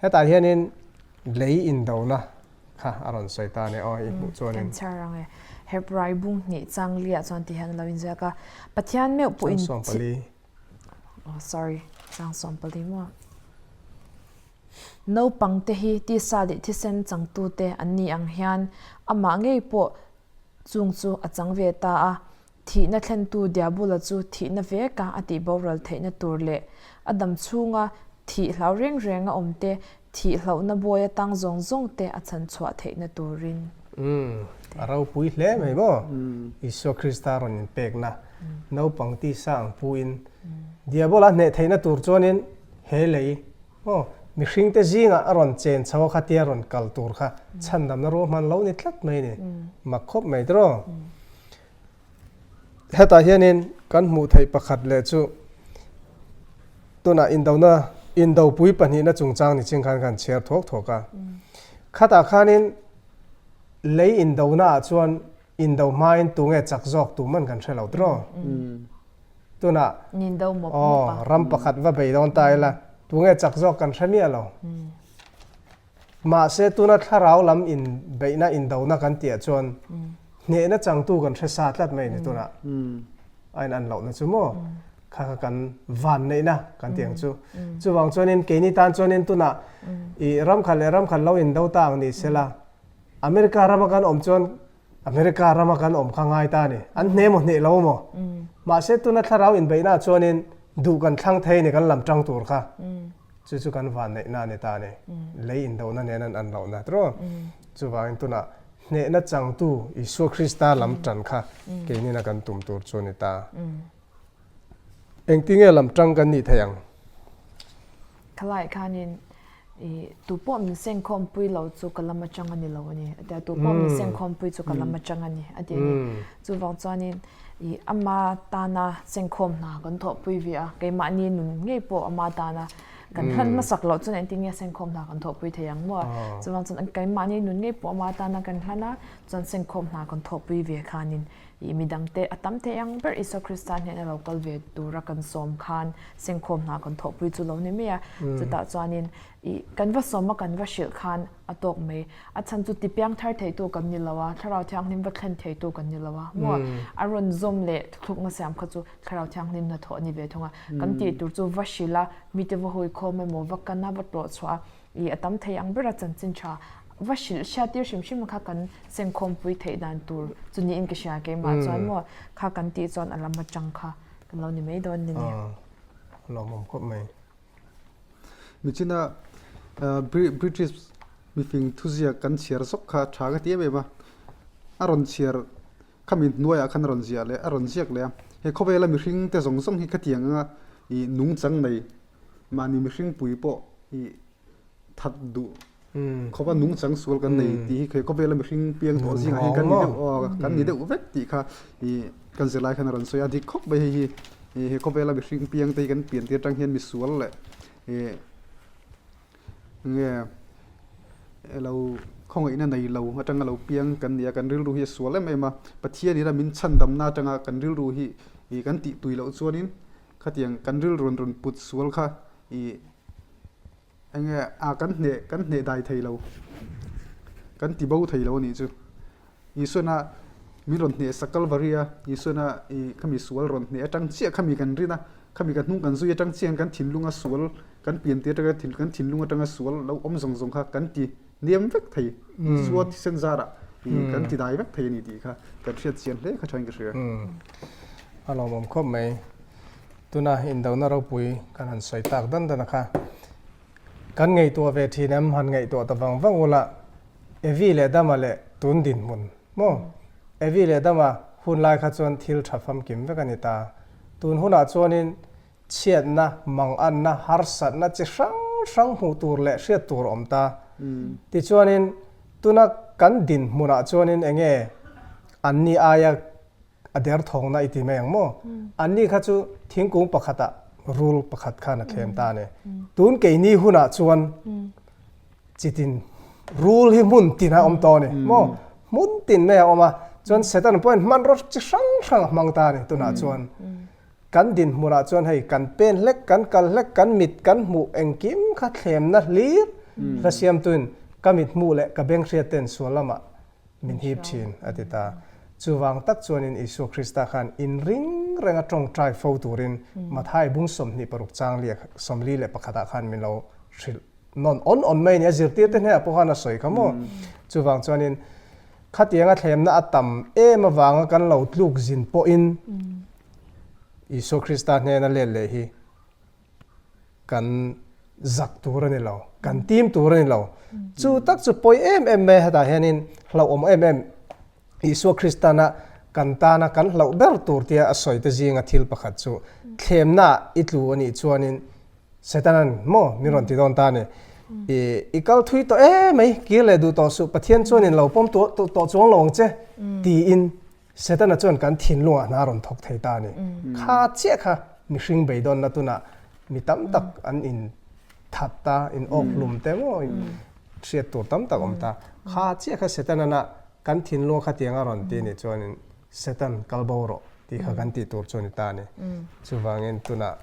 A: Hetah hianin lei indona Kha a rawn sawi ta a ni aw i hmuh chuanin.
B: Kan chhiar ang e. Hebrai bung hnih chang li ah chuan ti hian a lo inziak a, Pathian meuh pawhin
A: Chang 14.
B: Oh sorry, chang 14 maw. Naupang te hi tisa leh thisen changtute an ni ang hian amah ngei pawh chung chu a chang ve ta a, Thihna thlentu Diabula chu thihna veka a tih boral theihna tur leh a dam chhunga thih hlau reng renga awmte thih hlauhna bawi atang zawng zawngte a chhan chhuah theihna turin.
A: Umm, a ropui hle mai maw? Isua Krista rawn inpekna naupang tisa ang puin Diabola hneh theihna tur chuanin he lei maw mihringte zingah a rawn chen chho a khatia rawn kal tur kha chhandamna ruahman lo ni tlat mai a ni. Mak khawp mai tiraw? Hetah hianin kan hmuh theih pakhat leh chu tunah indona indopui pahnihna chungchang ni ching khan kan chhiar thuak thuak a. Khatah khanin lei indona ah chuan indo hmain tunge chak zawk tum an kan hre lo tiraw? Tunah aw ram pakhat va bei dawn ta ila tunge chak zawk kan hre miah lo. Mahse, tuna thlarau lam inbeihna, indona kan tihah chuan hnehna changtu kan hre sa tlat mai a ni tunah. A in an lohna chu maw? Kha kha kan vanneihna kan tih ang chu. Chuvang chuanin keini tan chuanin tunah i ram khat leh ram khat lo indo ta ang ni sela, America rama kan awm chuan America rama kan awm kha ngai ta a ni. An hne maw hneh lo maw? Mahse, tuna thlarau inbeihnaah chuanin duh kan thlang thei a ni kan lam tang tur kha. Chu chu kan vanneihna a ni ta a ni. Lei indona nen an an lohna tiraw? Chuvangin tunah hnehna changtu Isua Krista lam tan kha keinina kan tum tur chu a ni ta. Engtinge lam tang kan nih theih ang?
B: Khalai khanin i tu pawh min sengkhawmpui lo chu ka lam atang a ni lo a ni a ti a, tu pawh min sengkhawmpui chu ka lam atang a ni a ti a ni. Chuvang chuanin i ama tana sengkhawm hna kan thawhpui ve a, keimahni nun ngei pawh ama tana kan hlan hmasak loh chuan engtin nge sengkhawm hna kan thawhpui thei ang maw? Chuvang chuan keimahni nun ngei pawh ama tana kan hlan a, chuan sengkhawm hna kan thawhpui ve khanin i midangte a tam thei ang ber Isua Krista hnena lo kal ve tura kan sawm khan sengkhawm hna kan thawhpui chu lo ni mai a. Chutah chuanin i kan va sawm a kan va hrilh khan a tawk mai. A chhan chu tipiang thar theitu kan ni lo a, Thlarau Thianghlim va thlen theitu kan ni lo a. Maw a rawn zawm leh thlukna siam kha chu Thlarau Thianghlim hnathawh a ni ve thung a. Kan tih tur chu va hrilh a, mite va huikhawm emaw va kan a, va tlawh chhuah a, I a tam thei ang bera chanchin tha va hrilh hriat tir hrim hrim kha kan sengkhawmpui theih dan tur chu niin ka hria keimah chuan maw kha kan tih chuan a lam atang kha kan lo ni mai dawn ni ni.
A: Lawmawm khawp mai.
C: Michina British mifing thuziak kan chhiar zawk kha tha ka ti em em a, a rawn chhiar khami hnuaiah khan a rawn ziah leh a rawn ziak leh a, he khawvela mihring te zawng zawng hi khatiang anga ih nungchang nei Mahni mihring pui pawh i that duh khawpa nungchang sual kan nei tih hi khawvela mihring piang tawh zingah hian kan ni deuh aw kan ni deuh vek tih kha i kan zirlai khan a rawn sawi a, dik khawp mai hei hi he khawvela mihring piang te hi kan pian tir atang hian misual leh ih nge elo khawngaihna nei lo atanga lo piang kan ni a, kan rilru hi a sual em em a, Pathian ina min chhandamna atanga kan rilru hi ih kan tih tui loh chuanin Khatiang kan rilru an rawn put sual kha i enge a kan hneh kan hneh dai thei lo, kan ti bo thei lo a nih chu. Isuana min rawn hneh sak Kalvari a, Isuana i khami sual rawn hneh atang chiah khami kan rin a, khami kan hnung kan zui atang chiah hian kan thinlunga sual kan pian tir atanga kan thinlung atanga sual lo awm zawng zawng kha kan ti niam vek thei. Isua thisen zarah i kan ti dai vek thei a ni tih kha kan hriat chian hle kha thain ka hria.
A: A lawmawm khawp mai. Tuna indona ropui kan han sawi tak dan dan a kha. Kan ngaihtuah ve thin em han ngaihtuah ta vang vang ula Evi leh Dama leh tun dinhmun maw? Evi leh Dama hun lai kha chuan thil tha famkim vek a ni ta. Tun hunah chuanin chhiatna, manganna, harsatna chi hrang hrang hmuh tur leh hriat tur a awm ta. Tichuanin tuna kan dinhmunah chuanin enge anni aia A derthawngna i ti mai ang maw? Anni kha chu thingkung pakhatah rul pakhat khan a thlem ta a ni. Tun keini hunah chuan chitin rul hi hmun tin a awm tawh a ni maw? Hmun tin mai a awm a, chuan Satan pawhin hmanraw chi hrang hrang a hmang ta a ni tunah chuan. Kan dinhmunah chuan hei kan pen hlek, kan kal hlek, kan mit kan hmuh engkim kha thlemna hlir hla siamtuin. Ka mithmuh leh ka beng hriat ten sual lamah min hip thin, a ti ta. Chuvang tak chuanin Isua Krista khan inring renga tawngtai fo turin Mathai bung 26 chang liak 41 ah khan min lo hrilh nawn awn awn mai a ni. A zirtirte hnenah pawh khan a sawi kha maw? Chuvang chuanin khatianga thlemna a tam em avanga kan lo tluk zin pawhin Isua Krista hnena let leh hi kan zak tur a ni lo, kan tim tur a ni lo. Chu tak chu pawi em em mai hetah hianin hlauhawm em em Isua Kristana kan tana kan hlauh ber tur tia a sawi te zinga thil pakhat chu thlemna i tlu a nih chuanin Setanan maw min rawn ti dawn ta a ni. I i kal thui tawh em mai, kir leh duh tawh suh, Pathian chuanin lo pawm tawh chuang lo ang che tiin Setana chuan kan thinlungah hna rawn thawk thei ta a ni. Kha chiah kha mihring beidawnna tunah mi tam tak an in that ta, in awk hlum te maw hriat tur tam tak awm ta. Kha chiah kha Setanana kan thinlunga khatiang a rawn ti a nih chuanin Setan kal bo rawh tih kha kan tih tur chu a ni ta a ni. Chuvangin tunah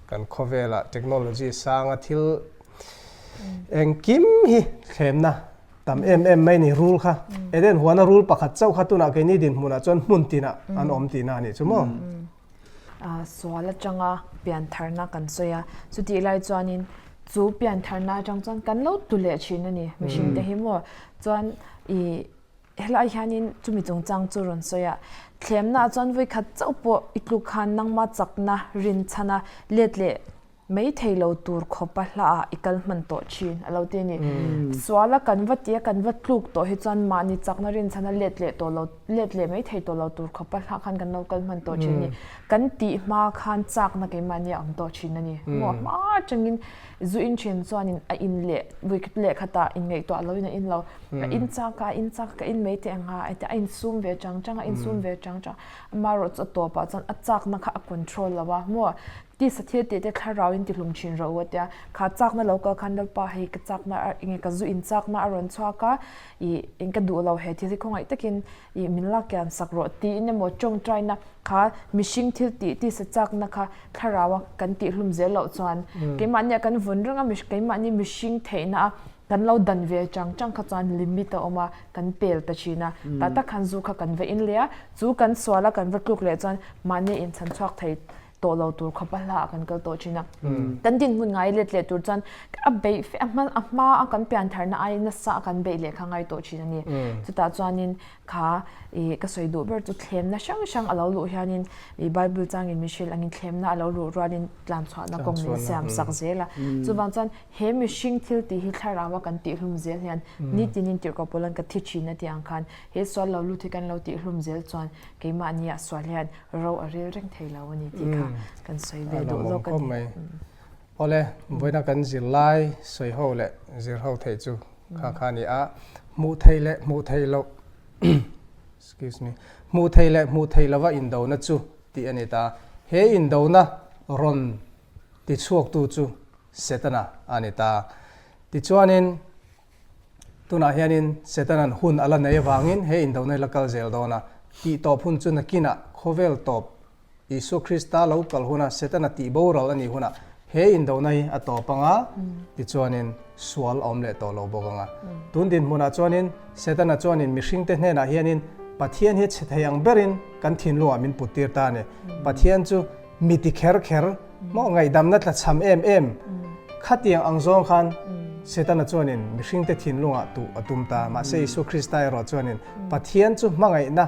A: kan khawvelah technology sanga thil engkim hi thlemna Tam em em mai ni rul kha. Eden huana rul pakhat chauh kha tunah keini dinhmunah chuan hmun tinah an awm tihna a nih chu maw?
B: Sual atanga piantharna kan sawi a, chutih lai chuanin chu piantharna atang chuan kan lo tlu leh thin a ni mihringte hi maw? Chuan ih helai hianin chumi chungchang chu rawn sawi a, thlemnaah chuan vawikhat chauh pawh i tluk khan nangma chakna rinchhana let leh Mai thei lo tur khawpa hlaah i kal hman tawh thin a lo ti a ni. Suala kan va tia kan va tluk tawh hi chuan mahni chakna rinchhana let leh tawh lo, let leh mai thei tawh lo tur khawpa hlah khan kan lo kal hman tawh thin a ni. Kan tih hma khan chakna keimahni a awm tawh thin a ni. Maw hma atangin zu in thin chuanin a in leh vui lehkhatah inngaihtuah loin a in lo. A in chak a, a in chak a, ka in mai teh ang a, a insum ve chang chang a, a insum ve chang chang a. Amaherawhchu a tawpah chuan a chakna kha a control lo a, maw Tisa thil tih te thlarau in tihlum thin rawh u a tia, kha chakna lo kal khan Lalpa hei ka chakna a enge ka zu in chakna a rawn chhuak a, ih eng ka duh lo he thil hi khawngaih takin ih min lak kian sak rawh tiin emaw tawngtaina kha mihring thil tih tisa chakna kha thlarau a kan tihlum zel loh chuan keimahni ah kan vun reng a keimahni mihring theihna a kan lo dan ve chang chang kha chuan limit a awm a kan pel ta thin a, tah tak khan zu kha kan va in leh a, chu kan sual a kan va tluk leh chuan mahni inchhan chhuak thei tawh lo tur khawpa hla ah kan kal tawh thin a. Kan dinhmun ngai let leh tur chuan a beih fe a hma a hma a kan pian tharna aiin nasa a kan beih leh kha ngai tawh thin a ni. Chutah chuanin kha ih ka sawi duh ber chu thlemna hrang hrang a lo luh hianin ih Bible changin min hrilh angin thlemna a lo luh rualin tlan chhuahna kawng min siam sak zel a. Chuvang chuan he mihring thil tih hi thlarau a kan tihhlum zel hian nitinin tirhkoh pawlan ka thi thin a tih ang khan he sual lo lut hi kan lo tihhlum zel chuan keimahnia sual hian ro a rel reng thei lo a ni tih kha kan sawi ve duh zawk a ni.
A: Awle, vawiina kan zirlai sawi ho leh zir ho theih chu kha kha a ni a, hmuh theih leh hmuh theih loh excuse me, hmuh theih leh hmuh theih lova indona chu tih a ni ta. He indona rawn tichhuaktu chu Setana a ni ta. Tichuanin Tunah hianin Setanan hun a la nei avangin he indona hi la kal zel dawn a. Tih tawp hun chu nakinah khawvel tawp Isua Krista lo kal huna Setana tih boral a nih hunah he indona hi a tawp anga tichuanin sual a awm leh tawh lo bawk anga. Tun dinhmunah chuanin Setana chuanin mihringte hnenah hianin Pathian hi chhe thei ang berin kan thinlungah min put tir ta a ni. Pathian chu mi ti kher kher maw ngaihdamna tlachham em em khatiang ang zawng khan Setana chuanin mihringte thinlungah tuh a tum ta. Mahse Isua Krista erawh chuanin Pathian chu hmangaihna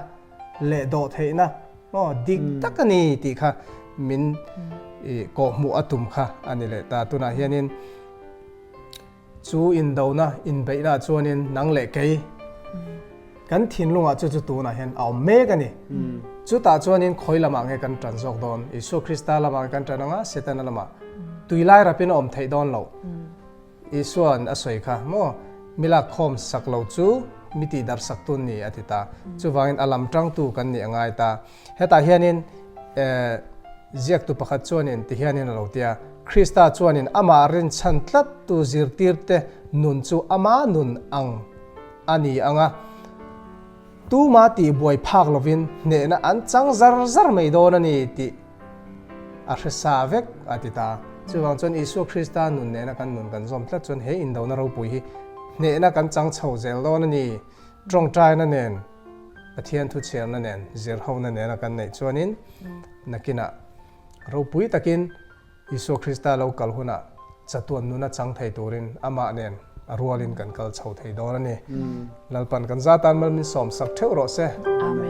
A: leh dawhtheihna maw dik tak a ni tih kha min kawhhmuh a tum kha a ni leh ta. Tunah hianin Chu indona, inbeihna chuanin nang leh kei kan thinlungah chu chu tunah hian a awm mek a ni. Chutah chuanin khawi lamah nge kan tan zawk dawn? Isua Krista lamah nge kan tan anga Setana lamah? Tui lai rapin a awm theih dawn loh. Isua'n a sawi kha maw, Mi lak khawm sak lo chu mi tihdarh sak tun ni a ti ta. Chuvangin a lam tangtu kan nih a ngai ta. Hetah hianin ziaktu pakhat chuanin tihianin a lo ti a, Krista chuanin amah rinchhan tlattu zirtirte nun chu ama nun ang a ni ang a, tuma tihbuai phak lovin hnehna an chang zar zar mai dawn a ni tih a hre sa vek a ti ta. Chuvang chuan Isua Krista nun nena kan nun kan zawm tlat chuan he indona ropui hi. Hnehna kan chang chho zel dawn a ni. Tawngtaina nen, Pathian thu chhiarna nen, zirhona nena kan neih chuanin nakinah ropui takin Isua Krista lo kal hunah chatuan nuna chang thei turin amah nen a rualin kan kal chho thei dawn a ni. Lalpan kan za tan mal min sawmsak theuh rawh se.
B: Amen.